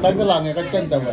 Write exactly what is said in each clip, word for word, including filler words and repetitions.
Tapelange, kuht kuh in tuh we.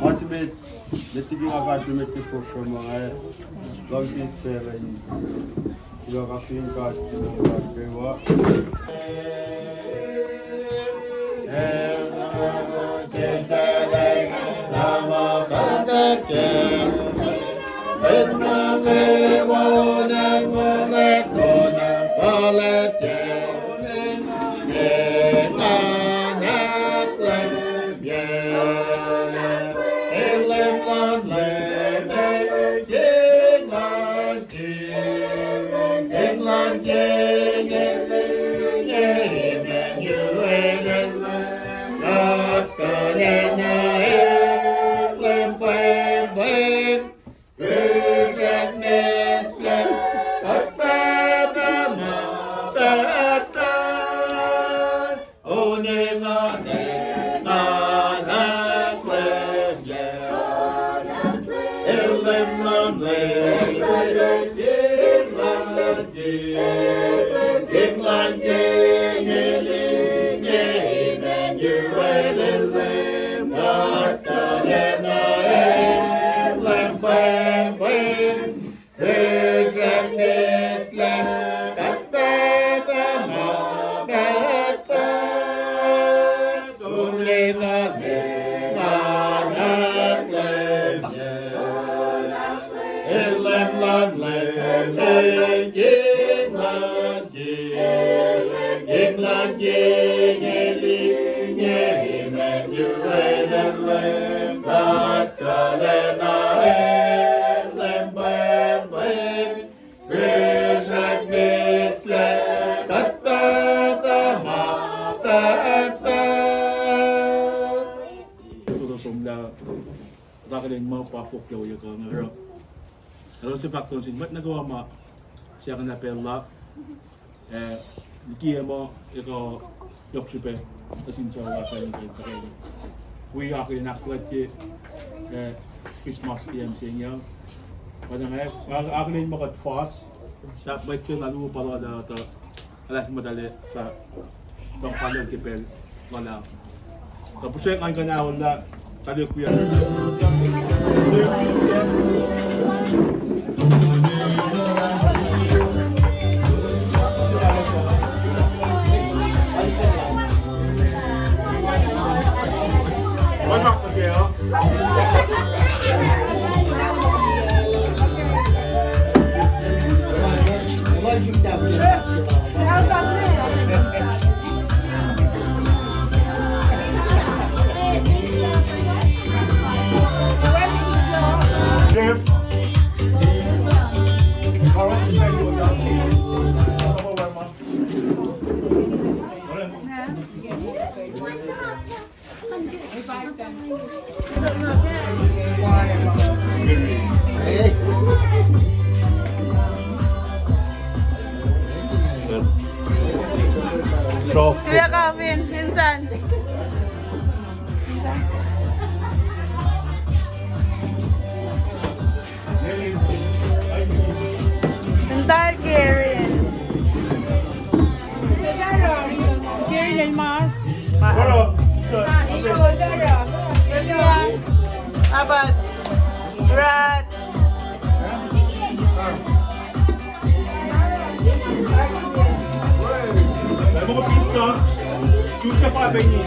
Ma se met, met liki nga fahk met ke program uh, luhngse pacl in kuloh kac fin God, God kwewa. Kuht akihlen muh pa fohlohk yohk uh oruh elos se fahk nuh sin mwet nuh kwewa ma siyuck na pacl la, ac likiyac muh ekuh yohk srihpac nuh sin sucu lasr uh in kuh in tuhkweni. Wi akihlen ahkfuhlwactye, eh, Christmas ke acn se inge. Pa na nga akihlen muh kuht fas, sahp mwet se na luo pa lula tuh alas muhtale sa tong falel ke pacl lula. Tuh pihsrwack ngan kuh in aolla, kalekuya. Tuyak Alvin, insan. Entire Karen. Karen el mas. Abat. Rat. Mga pizza, pizza pa ba ini.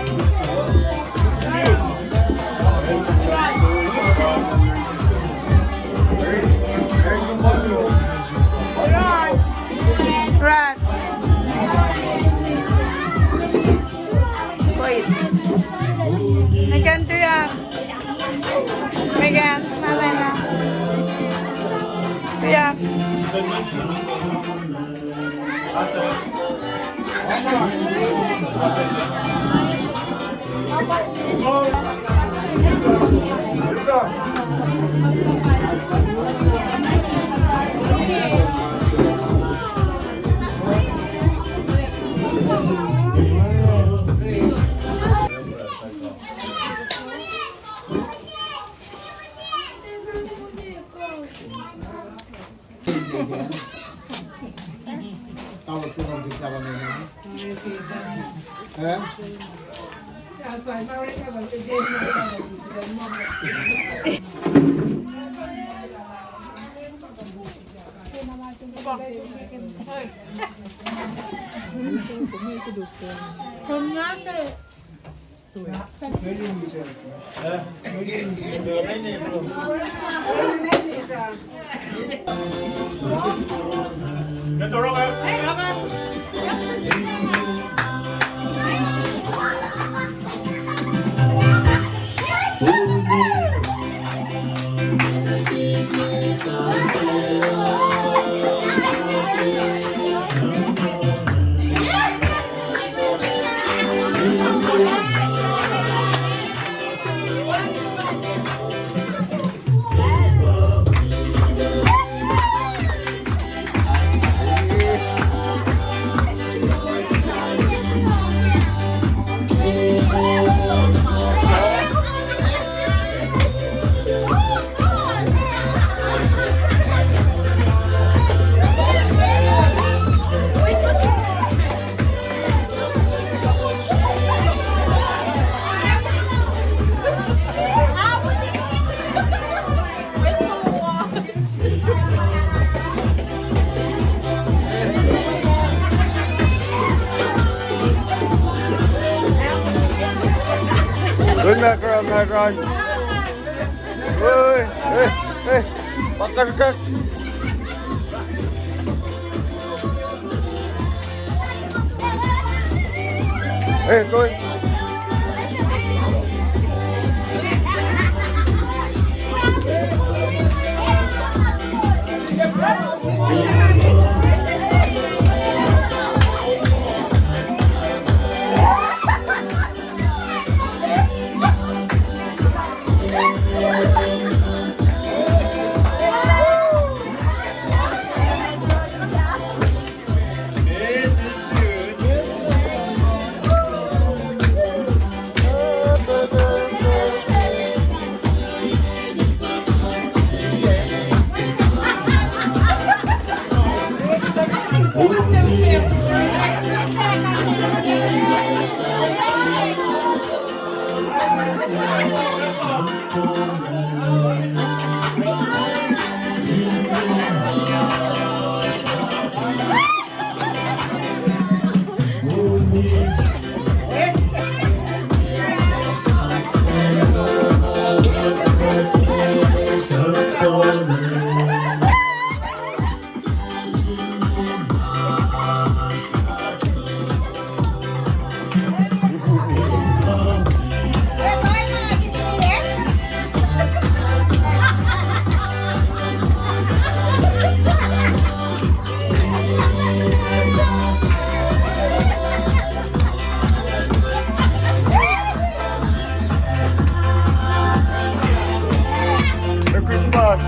Rat. Wait. Nagkanta ya. Good night, girl. Night ride. Hey, hey, hey. Pakar ka. Hey, koi. Merry Christmas.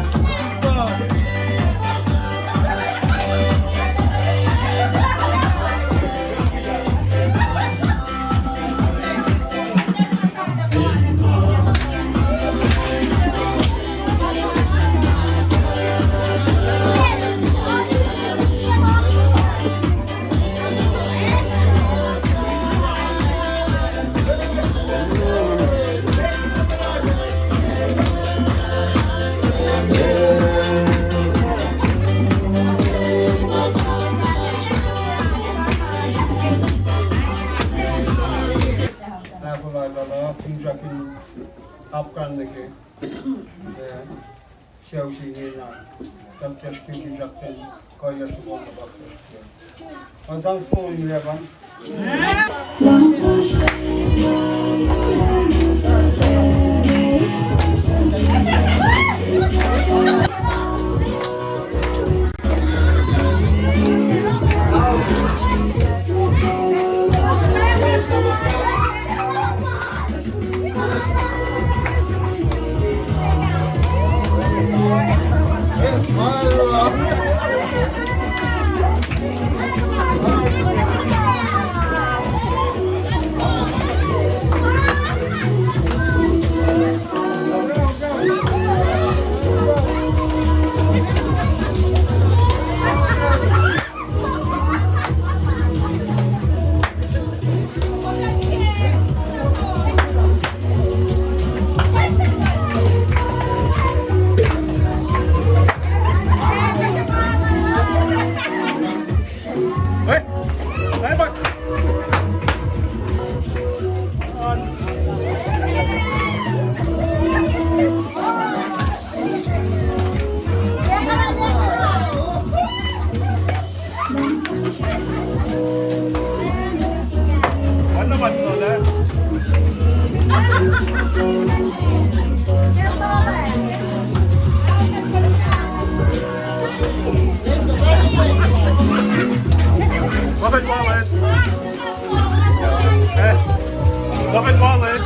Ahkolah lal, finsrak in apkuhran nuh ke, eh, sucu se inge na, kuht fahsr ke finsrak ten, kuhiyacsr soko na kuht fahsr ke. An sang fon in lepan. Muffin wallet. Eh, muffin wallet.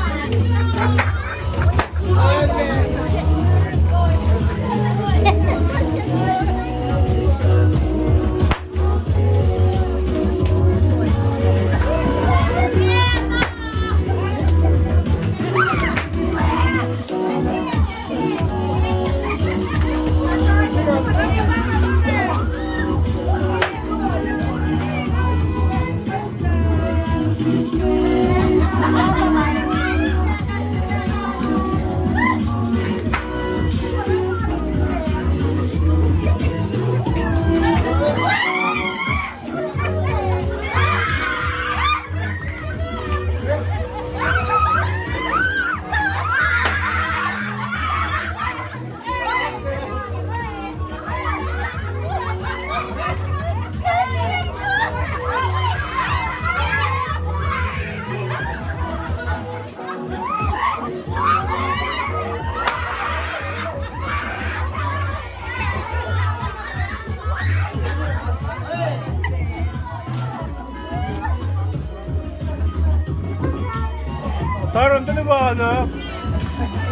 Taran tani bana.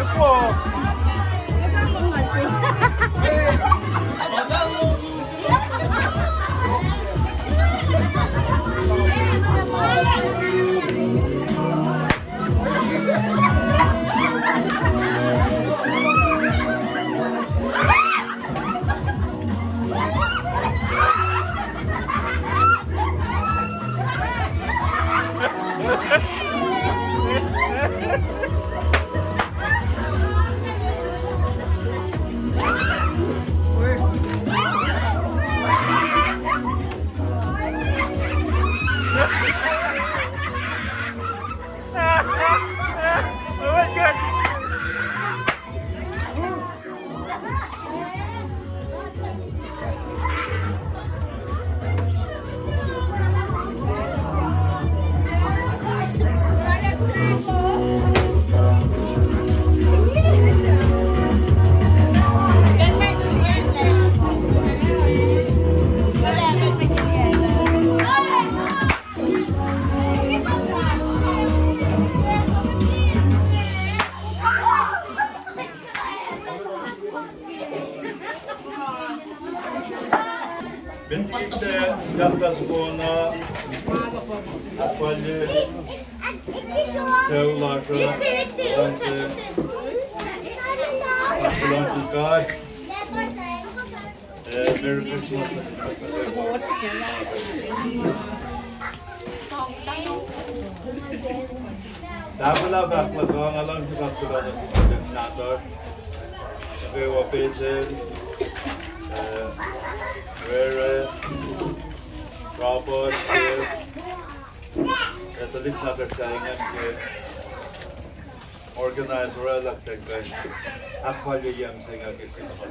Epo. Met liki kahs kona, ahkfalye, sucu lasr uh, luhngse, luhngse God. Eh, Merry Christmas. Tahfwelah fahk lah nga luhngse God kuloh nuh sin tuhlihk nahtuhsr nuh kwewa, Peter, eh, Rere, Robert, eh, tuhlihk nahtuhsr se ingacn ke organize oraclah kuht in kuh in ahkfalye yac se inge ke Christmas.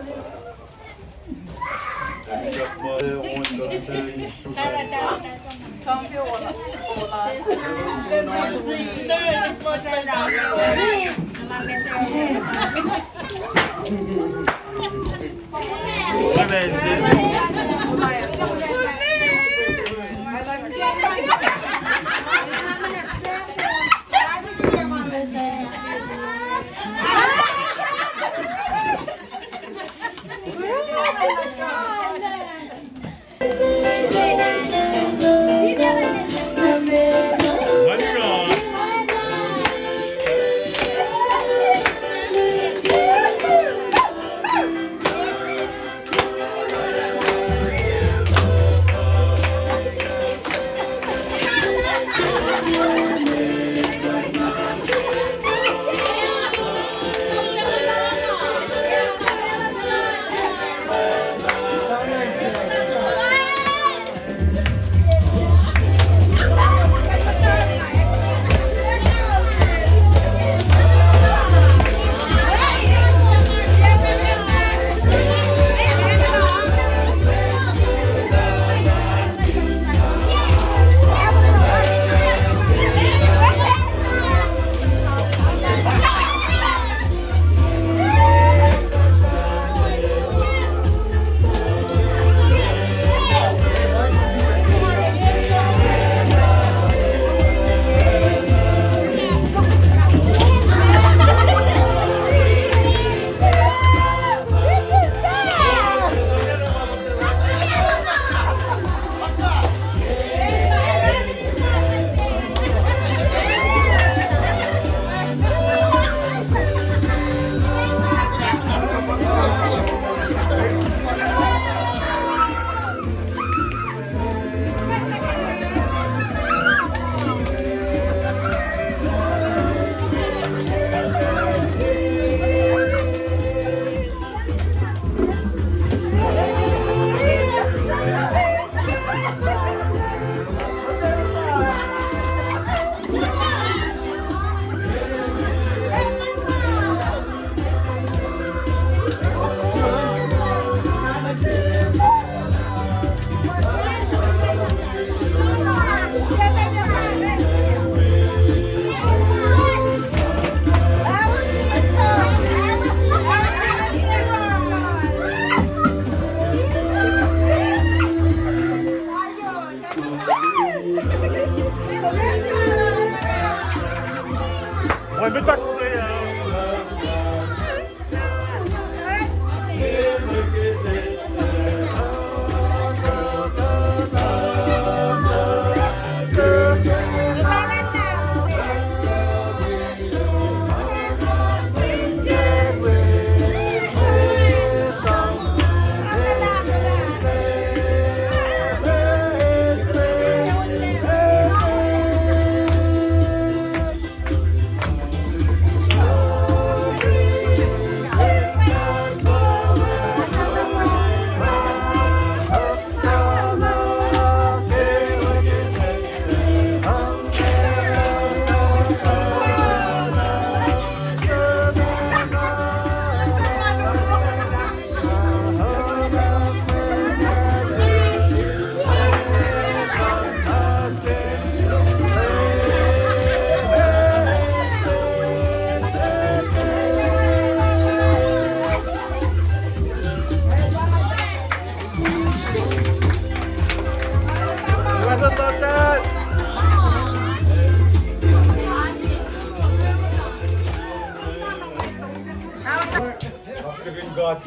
Kaksakin God,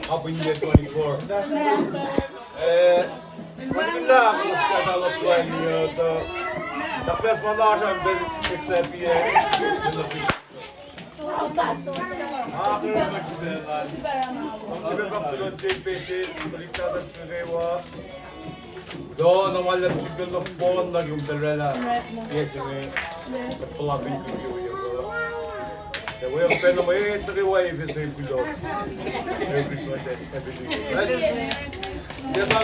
kapihn yac twenty-four. Eh, wacngihn lah, kuht alu plwacn, uh, tuh, tuh pacl ma lasr an pacl accept-i, eh. Kuloh na ma luhlahp sihk nuh fohn nuh ke kom tuh oraclah. Yes, amen. Kuht puhlakihn kom ke wiyuck. Ac wiyuck pacna mwet nuh kwewa eis kuloh. Merry Christmas and Happy New Year. Right? Yes, sir.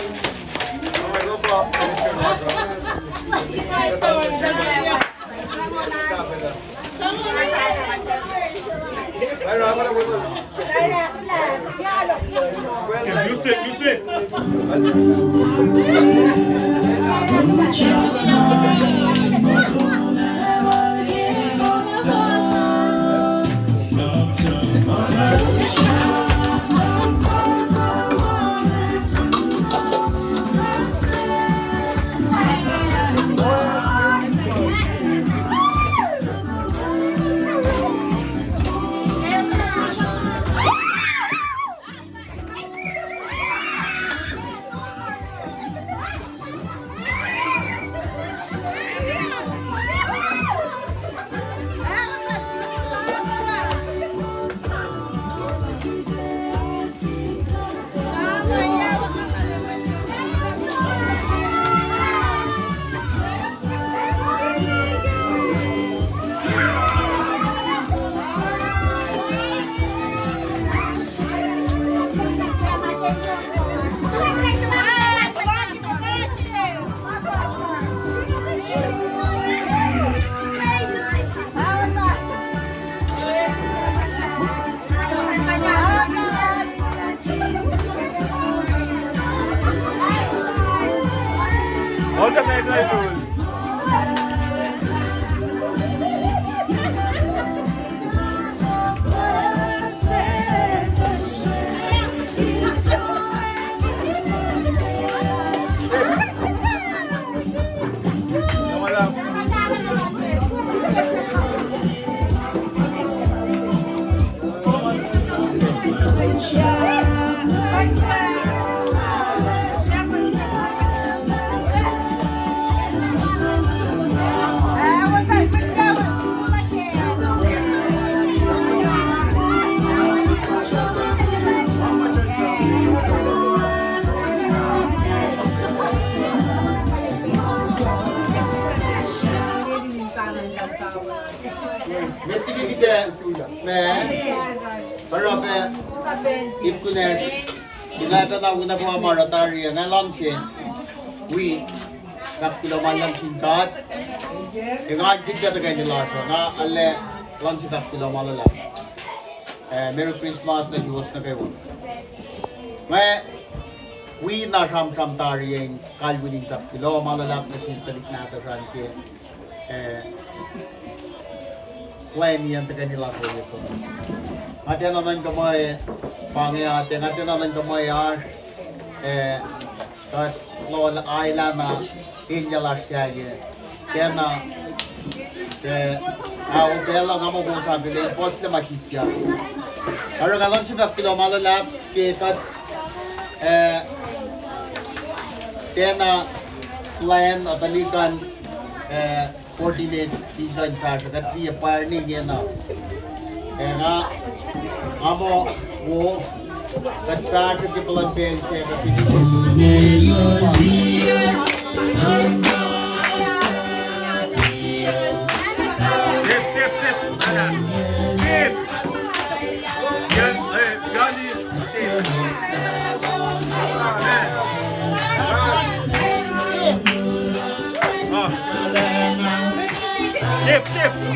Met liki kuht, ma, oruh pac ip kunacsr, in pacna wi na kuh ma oruh tari, nga luhngse wi sap kuloh ma luhlahp sin God. Engan kihtin tuhkweni lasr uh, nga arlac luhngse sap kuloh ma luhlahp. Eh, Merry Christmas nuh suwos nuh kwewa. Nga wi na sramsram tari in kalweni sap kuloh ma luhlahp nuh sin tuhlihk nahtuhsr an ke, eh, plwacniyacn tuhkweni lasr uh. Nga tiacna nuhnkuh muh pa inge, nga tiacna nuhnkuh muh oasr, eh, kuht lol ailana elyah lasr sahyac. Tiacna Eh, ah, o pacl uh nga muh kowos akihlen, puhslac ma sikyak. Oruh nga luhngse fahk kuloh ma luhlahp ke kuht, eh, tiacna plwacn uh tuhlihk an, eh, coordinate in kuh in fahsruh, kuht liye pwacr ne ingena. Eh, nga, nga muh wo, kuht fahsruh ke puhlan pacl se kuht in Tip, tip, tip. Tip. Yan, eh, Yan is tip. Ah. Tip, tip.